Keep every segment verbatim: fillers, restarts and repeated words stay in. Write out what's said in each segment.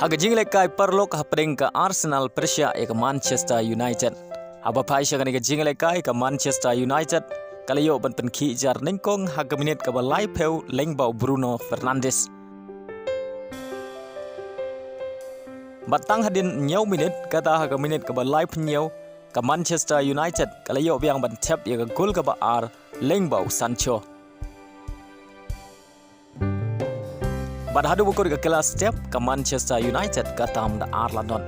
Ha ka jingïalehkai paralok hapdeng ka Arsenal pyrshah ïa ka Manchester United. Haba phai sha kane ka jingïalehkai ka Manchester United ka la ïoh ban pynkhih jar nyngkong ha ka minit kaba laiphew lyngba u Bruno Fernandes. Bad tang hadien hynñiew minit, kata ha ka minit kaba laiphew hynñiew, ka Manchester United ka la ïoh biang ban thep ïa ka gol kaba ar lyngba u Sancho. Bad haduh ba kut ka kylla step ka Manchester United ka tam da ar la not.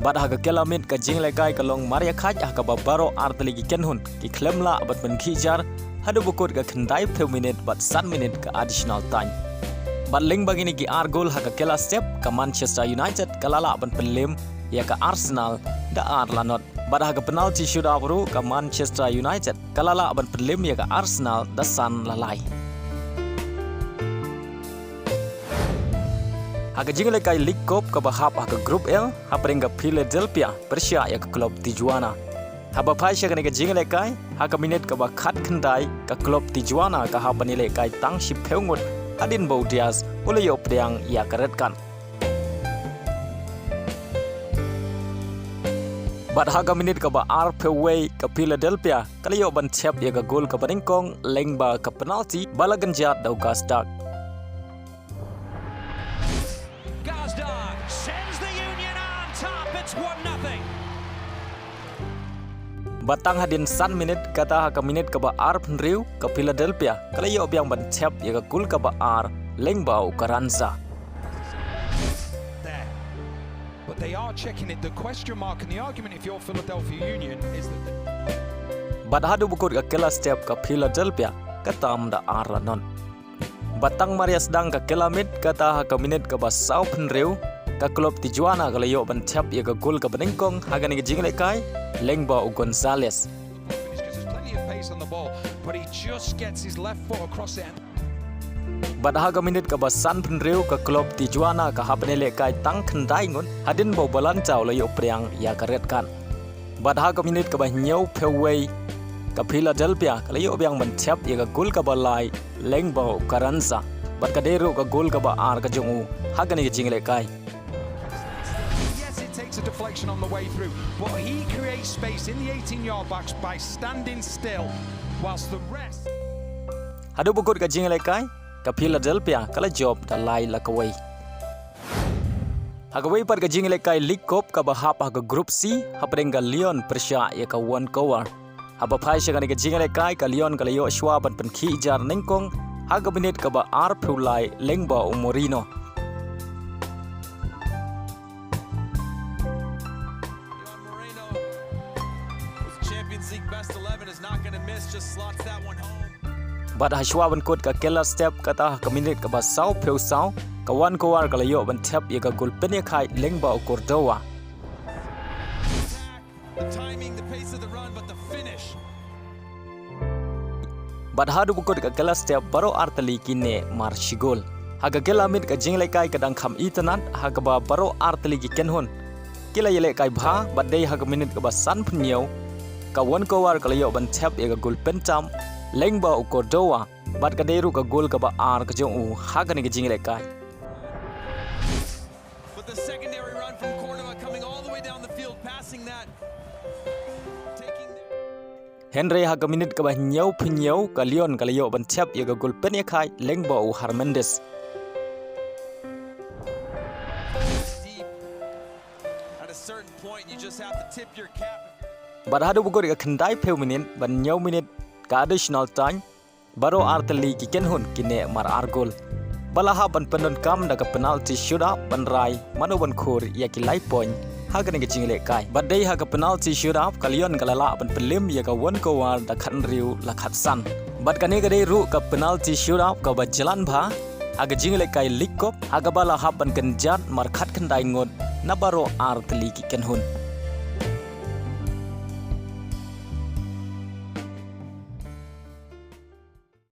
Bad ha ka kylla miet ka jingïalehkai ka long marïakhait ha kaba baroh artylli ki kynhun ki khlem lah ban pynkhih jar haduh ba kut ka khyndaiphew minit bad san minit ka additional time. Bad lyngba kine ki ar gol ha ka kylla step ka Manchester United ka la lah ban pynlem ïa ka Arsenal da ar la not. Bad ha ka penalty shootout ruh ka Manchester United ka la lah ban pynlem ïa ka Arsenal da san la lai. Ha ka jingïalehkai League Cup kaba hap ha ka Group L, hapdeng ka Philadelphia pyrshah ïa ka club Tijuana. Haba phai sha kane ka jingïalehkai, ha ka minit kaba khatkhyndai ka club Tijuana ka hap ban ïalehkai tang shiphew ngut hadien ba u Diaz u la ïoh pdiang ïa ka red card. Bad ha ka minit kaba arphew wei ka Philadelphia ka la ïoh ban thep ïa ka gol kaba nyngkong lyngba ka penalty ba la kynjat da u Gazdag. Gazdag sends the Union on top. It's one nothing. Bad tang hadien san minit, kata ha ka minit kaba arphew hynriew ka Philadelphia ka la ïoh biang ban thep ïa ka gol kaba ar lyngba u Carranza. There. But they are checking it. The question mark and the argument, if you're Philadelphia Union, is that the Bad haduh ba kut ka kylla step ka Philadelphia ka tam da ar la not. Bad tang mar ïa sdang ka kylla miet, kata ha ka minit kaba sawphew hynriew ka club Tijuana ka la ïoh ban thep ïa ka gol kaba nyngkong ha kane ka jingïalehkai lyngba u Gonzalez. There's plenty of pace on the ball, but he just gets his left foot across it. Bad ha ka minit kaba sanphew hynriew ka club Tijuana ka hap ban ïalehkai tang khyndai ngut hadien ba u Balanta u la ïoh pdiang ïa ka red card. Bad ha ka minit kaba hynñiewphew wei ka Philadelphia ka la ïoh biang ban thep ïa ka gol kaba lai lyngba u Carranza. Bad ka dei ruh ka gol kaba ar ka jong u ha kane ka jingïalehkai. Yes, it takes a deflection on the way through, but he creates space in the eighteen-yard box by standing still, whilst the rest Haduh ba kut ka jingïalehkai ka Philadelphia ka la jop da lai la kawei. Ha kawei pat ka jingïalehkai League Cup kaba hap ha ka Group C, hapdeng ka Lyon pyrshah ïa ka Vancouver. Haba phai sha kane ka jingïalehkai ka Lyon ka la ïoh shuwa ban pynkhih jar nyngkong ha ka minit kaba arphew lai lyngba u Moreno. Leon Moreno, his Champions League best eleven is not gonna miss, just slots that one home. Bad ha shuwa ban kut ka kylla step, kata ha ka minit kaba sawphew saw ka Vancouver ka la ïoh ban thep ïa ka gol pynïakhai lyngba u Cordova. The timing, the pace of the run, but the finish. Bad haduh ba kut ka kylla step baroh artylli ki neh mar shi gol. Ha ka kylla miet ka jingïalehkai ka dang kham itynnad ha kaba baroh artylli ki kynhun ki la ïalehkai bha, bad dei ha ka minit kaba sanphew hynñiew ka Vancouver ka la ïoh ban thep ïa ka gol pyntam lyngba u Cordova. Bad ka dei ruh ka gol kaba ar ka jong u ha kane ka jingïalehkai. But the secondary run from Cordova coming all the way down the field, passing that, taking the Hynrei ha ka minit kaba hynñiewphew hynñiew ka Lyon ka la ïoh ban thep ïa ka gol pynïakhai lyngba u Hernandez. Deep. At a certain point, you just have to tip your cap. Bad haduh ba kut ka khyndaiphew minit, bad hynñiew minit ka additional time, baroh artylli ki kynhun ki neh mar ar gol. Ba la hap ban pyndonkam da ka penalty shootout ban rai mano ban khur ïa ki lai point ha kane ka jingïalehkai. Bad dei ha ka penalty shootout ka Lyon ka la lah ban pynlem ïa ka Vancouver da khathynriew la khatsan. Bad kane ka dei ruh ka penalty shootout kaba jlan bha ha ka jingïalehkai League Cup, ha kaba la hap ban kynjat mar khatkhyndai ngut na baroh artylli ki kynhun.